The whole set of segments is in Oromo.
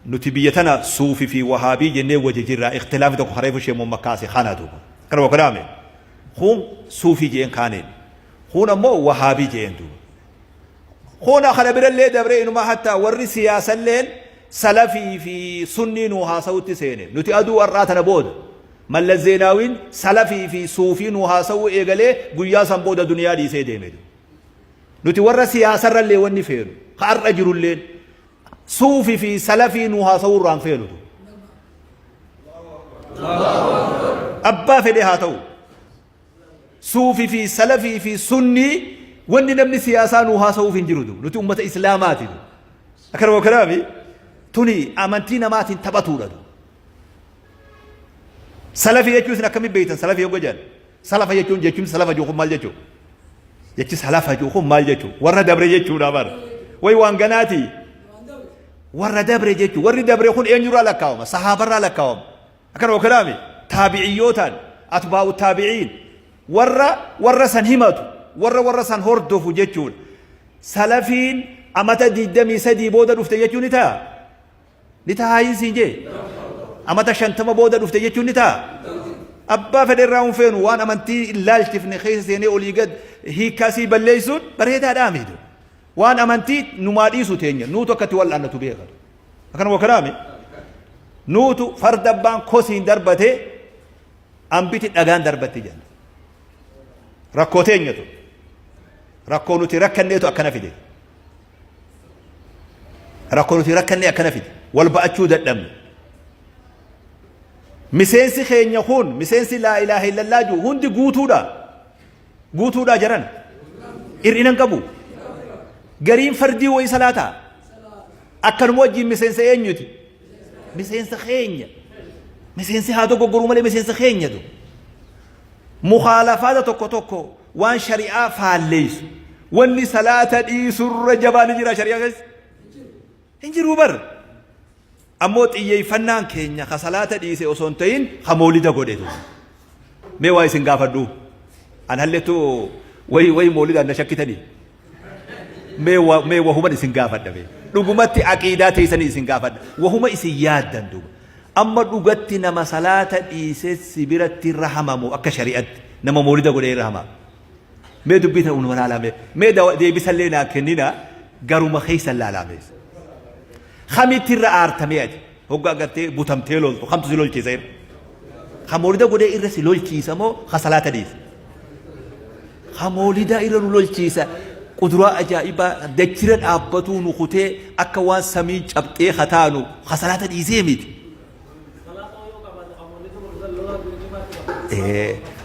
Nuti biyya tana suufi fi wahaabii jennee wajji jirra. Ikhtilaafi tokko kareefu ishee momma kaase kana duuba. Kana wakalaame. Kun suufii jeen kaaneen. Kun ammoo wahaabii jeen duuba. Kun kana birallee dabree inuma hatta warri siyaasalleen salafii fi sunnii nuu haasawutti seene. Nuti aduu har'aa tana booda. Mallas Zeenaawiin salafii fi suufii nuu haasawuu eegalee guyyaa san booda duniyaa dhiisee deeme. Nuti warra siyaasarrallee wanni feenu. Ka har'a jirulleen. Suufi fi salafii nuu haasawuu irraa hin feenu. Abbaa fedhe haa ta'u. Suufi fi salafii fi sunnii wanni namni siyaasaa nuu haasawuuf hin jiru. Nuti ummata islaamaati. Akkana kanaami tuni amantii namaatiin taphatuudha. Salafii jechuun isin akkamitti beektan salafii hogga jedhan? Salafa jechuun jechuun salafa jiru kun maal jechuudha? Jechi salafa jiru kun maal jechuudha? Warra dabre jechuudha bara. Wayi waan ganaati. Warra dabre jechuudha. Warri dabre kun eenyurraa lakkaawama? Sahaabarraa lakkaawama. Akkana kanaami taabiciyyootaan atbaa'u taabiciin warra warra san himatu warra warra san hordofu jechuudha. Salafiin amata 23 booda dhufte jechuun ni ta'a. Ni ta'a siin jee. Amata 50 booda dhufte jechuun ni ta'a. Abbaa fedhe irraa hin feenu waan amantii hin laalchifne keessa seenee olii gad hiikkaa sii balleessuun bareedaadhaa miitu. Waan amantii numaa dhiisu teenya nuutu akkatti wal'aannatu beeka. Akkana wakanaami. Nuutu farda abbaan kosiin darbate ambiti dhagaan darbatti jenna. Rakkoo teenyatu. Rakkoo nuti rakkanneetu akkana fide. Rakkoo nuti rakkannee akkana fide. Wal ba'achuu dadhabne. Miseensi keenya kun miseensi laa ilaaha illallaa jiru hundi guutuudha. Guutuudha jaran. Hir'ina hin qabu. Gariin fardii wayii salaataa. Akkanuma wajjin miseensa eenyuti? Miseensa keenya. Miseensi haa dogoggoruu malee miseensa keenyatu. Mukhaalafaata tokko tokko waan shari'aa faalleessu. Wanni salaata dhiisurra jabaa ni jira shari'aa keessa? Hin jiruu bar. Ammoo xiyyeeffannaan keenya ka salaata dhiise osoo hin ta'in ka moolida godhetu. Mee waa isin gaafadhu. An hallettu wayi wayi moolidaan na shakkitanii. Mee wa mee wahuman isin gaafadha mee. Dhugumatti aqiidaa teessanii isin gaafadha. Wahuma isin yaaddan duuba. Amma dhugatti nama salaata dhiise si biratti rahamamu akka shari'atti nama moolida godhee rahama. Mee dubbii tana unuma laalaa mee. Mee deebisallee naa kennina garuma keessan laalaa mee. Kamitti irra aartamee ati hogga agartee butamtee loltu kamtu si lolchiisa irra. Ka moolida godhee irra si lolchiisa moo ka salaata dhiise? Ka moolidaa irra nu lolchiisa quduraa ajaa'ibaa dachira dhaabbatuu nu kutee akka waan samiin cabxee ka taanu ka salaata dhiisee miti.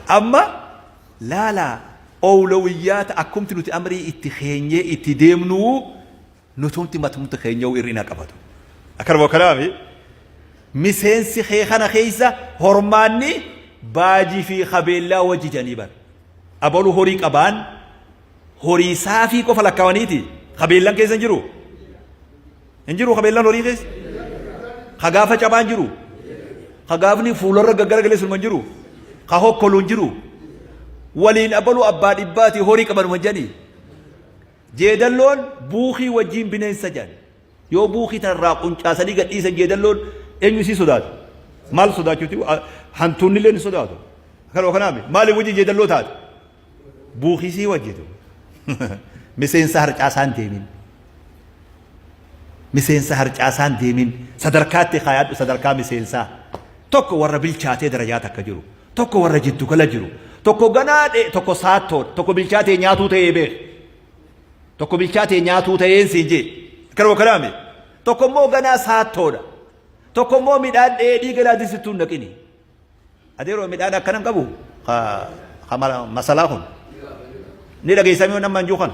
Amma laalaa oowlawiyyaata akkumti nuti amrii itti keenyee itti deemnuu nutumti matumti keenya'uu hir'ina qabatu. Akkanuma kanaami miseensi kee kana keessa hormaanni baajii fi kabeellaa wajji jedhanii bara. Abalu horii qabaan horii saafii qofa lakkaawaniiti kabeellaan keessa hin jiru. Hin jiru kabeellaan horii keessa. Ka gaafa cabaan jiru. Ka gaafni fuularra gaggaragalee sunuma hin jiru. Ka hokkolu hin jiru. Waliin abalu abbaa dhibbaati horii qabanuma jedhanii. Jeedalloon buukii wajjiin bineensa jedhan. Yoo buukii tanarraa quncaasanii gad dhiisan jeedalloon eenyu isii sodaata? Maal sodaachuuti? Hantuunni illee ni sodaatu. Kanuma kanaami. Maaliif wajji jeedalloo taate? Buukii isii wajjitu. Miseensa harcaasaan deemin. Miseensa harcaasaan deemin. Sadarkaatti kaayadhu sadarkaa miseensaa. Tokko warra bilchaatee darajaa takka jiru. Tokko warra jiddu gala jiru. Tokko ganaa dhe tokko saattoodha. Tokko bilchaatee nyaatuu ta'ee beek. Tokko bilchaatee nyaatuu ta'een siin jee. Akkanuma kanaami. Tokko immoo ganaa saattoodha. Tokko immoo midhaan dheedhii ganaa disittuu hin naqini. Adeeroo midhaan akkana hin qabu. Ka masalaa kun. Ni dhageessamii waan amma hin jiru kana.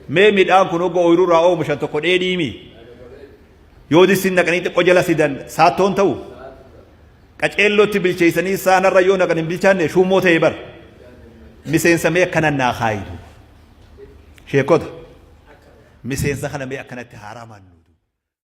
Mee midhaan kun hogga ooyiruu irraa oomishan tokko dheedhiimi. Yoo distiin naqanii xiqqoo jala sidan saattoon ta'u. Qaceellootti bilcheessanii saanarra yoo naqan hin bilchaanne shuummoo ta'e bar. Miseensa mee akkana naa kaayitu. Sheekota. Miseensa kana mee akkanatti haa ramannu.